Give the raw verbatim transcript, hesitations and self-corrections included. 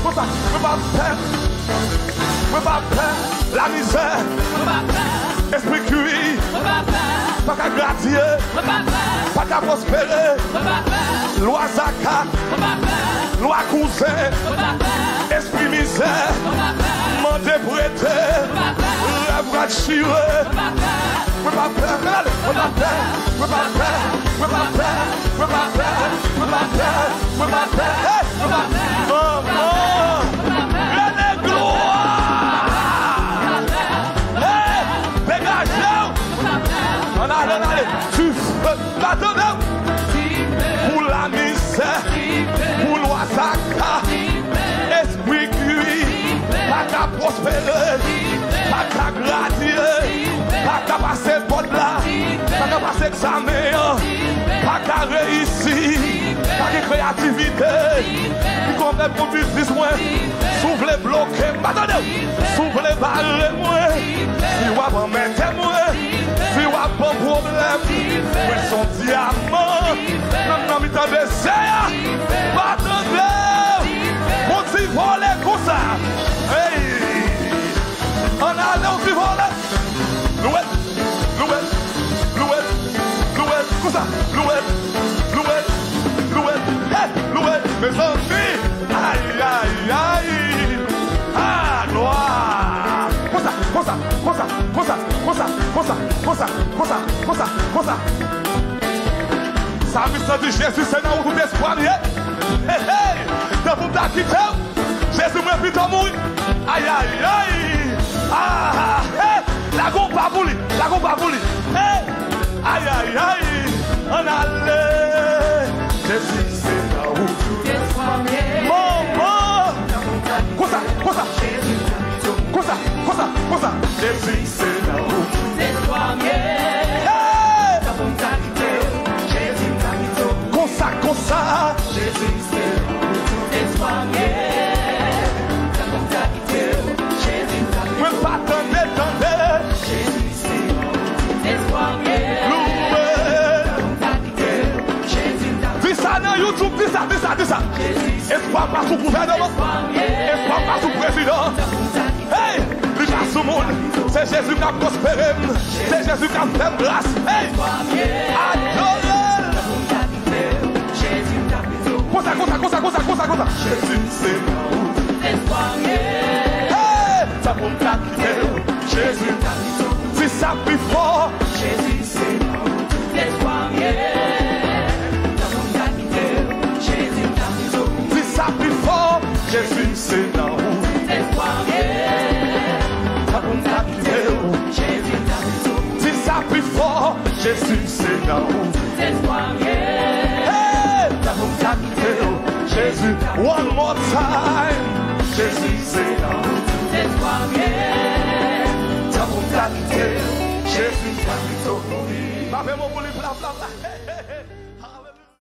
Konsa, mwen pa pè. Mwen pa pè lamizè. Mwen pa pè. Espri kwi. Mwen pa pè. Pa ka gradye. Mwen pa pè. Pa ka pwospere. Mwen pa pè. Lwa zakat. Mwen pa pè. Lwa kouzen. Mwen pa pè. Espri mizè. Mwen pa pè. Mande prete. Mwen pa pè. Rèv pral chire. Mwen pa pè. Mwen pa pè. Mwen pa pè. Mwen pa pè. Hey! Mwen pa pè. Manman! Rele glwa! Hey! Degaje w! Ann ale, ann ale! Sif! Pa tande w! Pou lamizè! Pou lwa zakat! Espri kwi! Pa ka pwospere! Pa ka gradye! Pa ka pase pòt la! Pa ka pase egzamen an! Pa ka reyisi! Pa gen kreyativite! Li konn fè pou biznis mwen! Si w vle bloke m, pa tande w! Si w vle bare mwen! Si w ap anmède mwen! Si w ap ban pwoblèm! Mwen s on dyaman nan, nan mitan dezè a. Pa tande. Yon ti vole konsa. Hey! Ann ale yon ti vole. Louwe, louwe, louwe, louwe. Konsa. Louwe, louwe, louwe. Hey! Louwe. Mezanmi. Ay, ay, ay. Ah, glwa. Konsa, konsa, konsa. Sa misyon di Jezi se nan ou tout espwa m ye. Hey, hey. Depi m ta kite w, Jezi mwen pito mouri. Ay, ay, ay. Ah, hey. Lage yon pa pou li. Lage yon pa pou li. Hey. Ay, ay, ay. Ann ale. Jezi se nan ou tout espwa m ye. Manman. Konsa, konsa. Konsa, konsa, konsa. Jezi se nan ou tout espwa m ye. Hey. Konsa, konsa. Jezi se nan ou tout espwa m ye. Mwen pa tande, tande. Louwe. Di sa nan YouTube, di sa, di sa, di sa. Espwa pa sou gouvènman. Espwa pa sou prezidan. Hey! Li pa sou moun. Se Jezi k ap pwospere m. Se Jezi k ap fè m gras. Hey! Adore l! Konsa, konsa, konsa. Jezi se nan ou tout espwa m ye. Hey! Sa pou m ta kite w. Jezi. Di sa pi fò. Jezi se nan ou tout espwa m ye. Sa pou m ta kite w. Jezi, m ta kite w. Di sa pi fò. Jezi se nan ou. Tout espwa m ye. Sa pou m ta kite w. Jezi, m ta kite w. Di sa pi fò. Jezi se nan ou. Tout espwa m ye. Hey! Sa pou m ta kite w. Jezi, one more time. Jezi se nan ou. Tout espwa m ye.